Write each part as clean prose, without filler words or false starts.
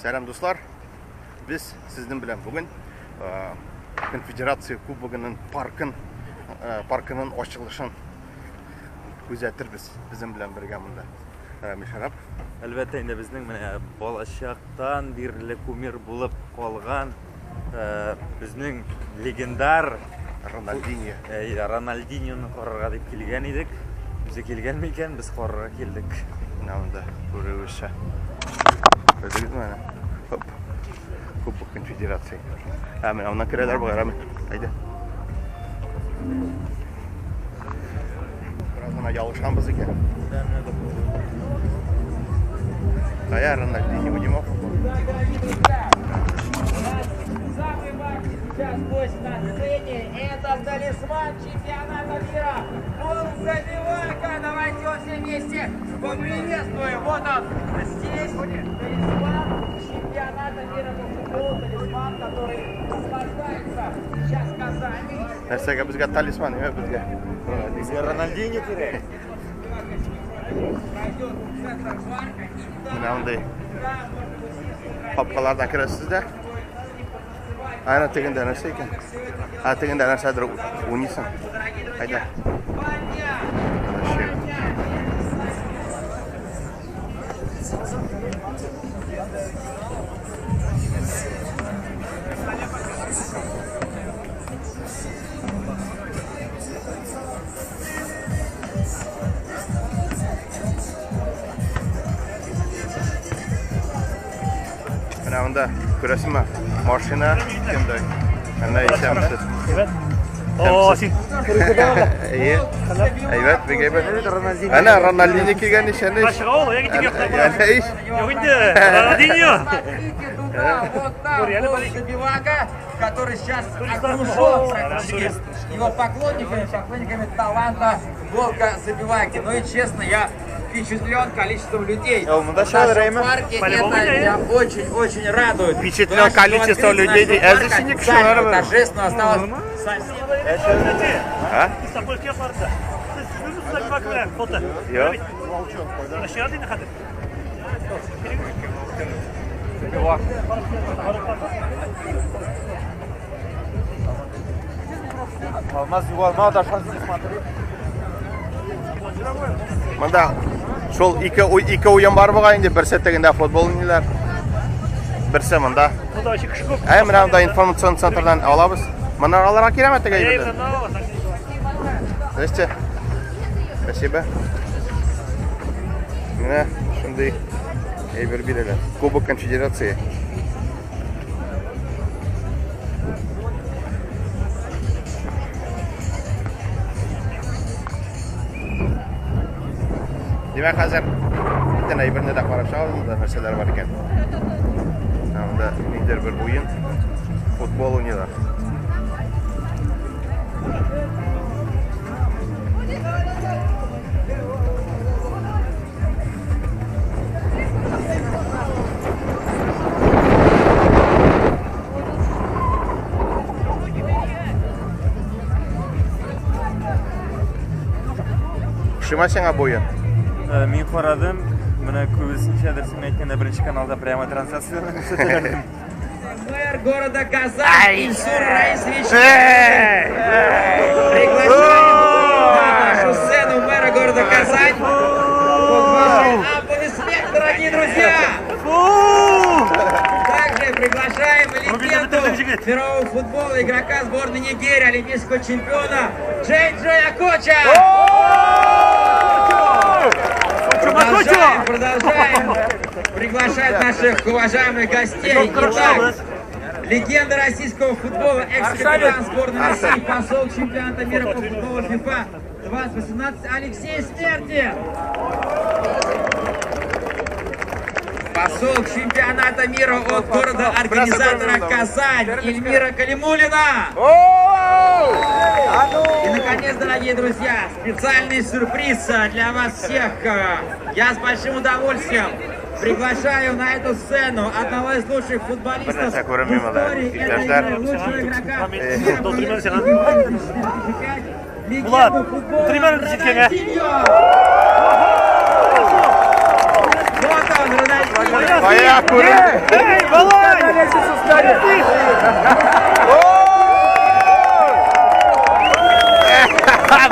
Сәлам, дуслар. Без сезнең белән бүген Конфедерация Кубогының паркының ачылышын күзәтербез. Безнең белән бергә монда Рамил Шарап. Әлбәттә, инде безнең менә балачактан бирле кумир булып калган безнең легендар Рональдиньо. Рональдиньоны карарга дип килгән идек. Үзе килгән микән, без карарга килдек. Менә монда күрүебезчә. Күрдегезме әнә? Хоп. Кубок Конфедерации. Ә, менә моннан керәләр бугай, Рамил. Әйдә. Бераз гына ялгышканбыз икән. Кая Рональдиньо уйнамак футбол? Самый важный сейчас гость на сцене – это талисман чемпионата мира Волк Забивака. Давайте его все вместе поприветствуем. Вот он здесь, талисман чемпионата мира по футболу, талисман, который наслаждается сейчас Казани. Нәрсәгә безгә талисман, әйбәт безгә. Безгә Рональдиньо кирәк. Пройдет в центр парка и там Менә мондый капкалардан керәсез дә. Әнә тегендә нәрсә икән? Ә тегендә нәрсәдер уйныйсың. Әйдә. Вообще. Менә монда күрәсеңме? Машина кемдер. Әнә исәнмесез. О, син. Әйе. Әйбәт, бик әйбәт. Әнә Рональдиньо килгән ич, әнә ич. Чыга ул, яки теге якта бара. Әнә ич. Юк инде, Рональдиньо. Смотрите туда, вот там Волк Забивака, который сейчас окружен практически его поклонниками, поклонниками таланта Волка Забиваки. Ну и честно, я впечатлен количеством людей Э, в нашем парке. По-любому, Это да. меня очень-очень радует. Впечатлен Потому что количеством открытие людей, нашего э, парка зачем не официально, кшарова? торжественно осталось совсем. А? Истанбул кияпларында. Сез күрдегезме Забивака белән фото? Юк. Чыга инде хәзер. Алмаз югалма, да шанс не смотри. Монда шул ике уен бар бугай инде, берсе тегендә футбол уйныйлар. Берсе монда. Монда вообще кеше күп. Ә менә монда информацион центрдан алабыз. Моннан алырга кирәкме теге Әй, әйберне? моннан алабыз. Здрасте. Спасибо. Менә шундый әйбер бирәләр. Кубок Конфедерации. Димәк, хәзер бүтән әйберне дә карап чыгабыз, монда нәрсәләр бар икән. Менә монда ниндидер бер уен, футбол уйныйлар. Ошыймы сиңа бу уен? Мин карадым, менә күбесенчә дөресен әйткәндә беренче каналда прямо трансляцияне күрсәтәләр. Мэр города Казань Ильсур Раисович Приглашаем на нашу сцену мэра города Казань. Вот ваши аплодисменты, дорогие друзья! Также приглашаем легенду мирового футбола, игрока сборной Нигерии, олимпийского чемпиона Джей Джей Окоча! Продолжаем, продолжаем приглашать наших уважаемых гостей. Итак, легенда российского футбола, экс-капитан сборной России, посол чемпионата мира по футболу ФИФА 2018 Алексей Смерти. Посол чемпионата мира от города-организатора Казань Эльмира Калимуллина. И, наконец, дорогие друзья, специальный сюрприз для вас всех. Я с большим удовольствием приглашаю на эту сцену одного из лучших футболистов в Нәрсә күренми монда. истории этой Иптәшләр. игры, лучшего игрока Э, Долдырмам сиңа. 2005, легенду Булат, футбола утырмам җиткәнгә. Рональдиньо. Вот он, Рональдиньо. Кая? Ая, күренми. Эй, малай!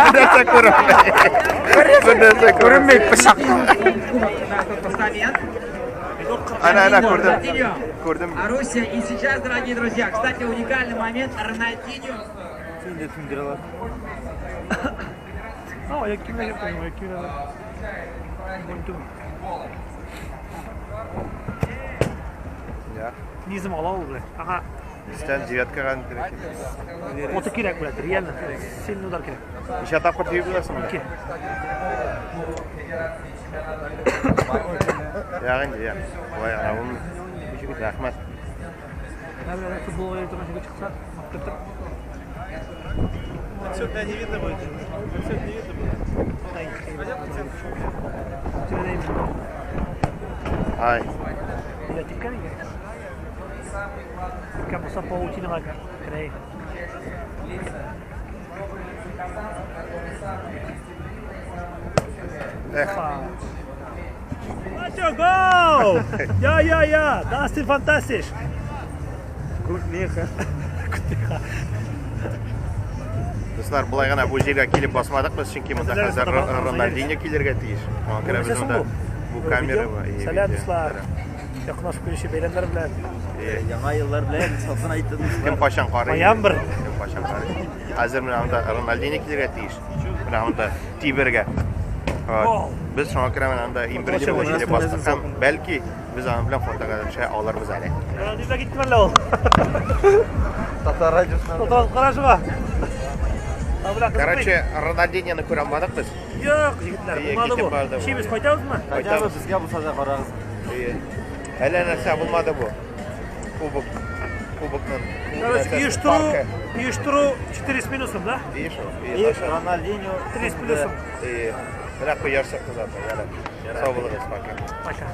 Бернәрсә күренми. Бернәрсә күренми, пычак. Ана, ана, күрдем. Күрдем. Руссия. И сейчас, дорогие друзья, кстати, уникальный момент. Рональдиньо. Инде сүндерәләр. А, аяк киемнәр киеп, аяк киемнәр. Я. Низм ала ул, блядь. Ага. Өстән девяткага кирәк. Оты кирәк, блядь, реально. Сильный удар кирәк. Ничә тапкыр тибеп беләсең, блядь? Ике. Ягъни, инде, я. Болай гына булмый. Рәхмәт. Менә футболга йөри торган җиргә чыкса, мактап. Отсюда не видно будет. Отсюда не видно будет. Ай. Я типкән икән. Типкән булса паутинага керә. Эх. Go! Ja, ja, ja, das ist fantastisch. Gut меха. Дуслар, болай гына бу җиргә килеп басмадык без, чөнки монда хәзер Рональдиньо килергә тиеш. Аңа күрә без монда бу камера бар. Сәлам, дуслар. Якынлашып килүче бәйрәмнәр белән. Яңа еллар белән салкын айтты дуслар. Кем кайчан карый? Ноябрь. Кем кайчан карый? Хәзер менә монда Рональдиньо килергә тиеш. Менә монда тибергә. Без шуңа күрә менә монда иң беренче булып килеп бастык һәм бәлки без аның белән фотога төшә алырбыз әле. Рональдиньо киттеме әллә ул? Татар радиосына. Татар карашыга. Короче, Рональдиньоны күрә алмадык без. Юк, егетләр, булмады бу. Шибез кайтабызмы? Кайтабыз, безгә булса да карагыз. Әллә нәрсә булмады бу. Кубок. Кубокның. Короче, оештыру 4 с минусом, да? И шо? И Рональдиньо 3 с плюсом. И менә кояш чыкты заты. Ярар. Сау булыгыз, пока. Пока.